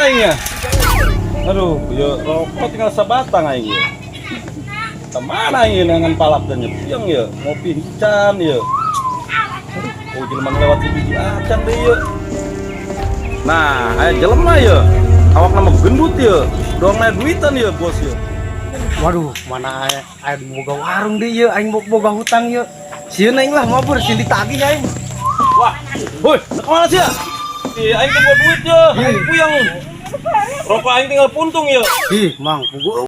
aing ya? Aduh, ya rokok tinggal sabatang aing ya. Kemana aing dengan palak dan puyeng ya, ngopi can ya. Aduh, oh jelema lewat di biji acan deh ya. Nah, aya jelema ya. Awak nama gendut ya. Doang na duitan ya, bos ya. Waduh, mana aya aya boga warung deui ieu, aing boga hutang ieu. Sieun aing lah mabur, sieun ditagih aing. Wah, woi, nak kemana sih ya? Ih, aing tunggu duit ya, aing puyeng. Rokok aing tinggal puntung ya. Ih, Mang, pugu.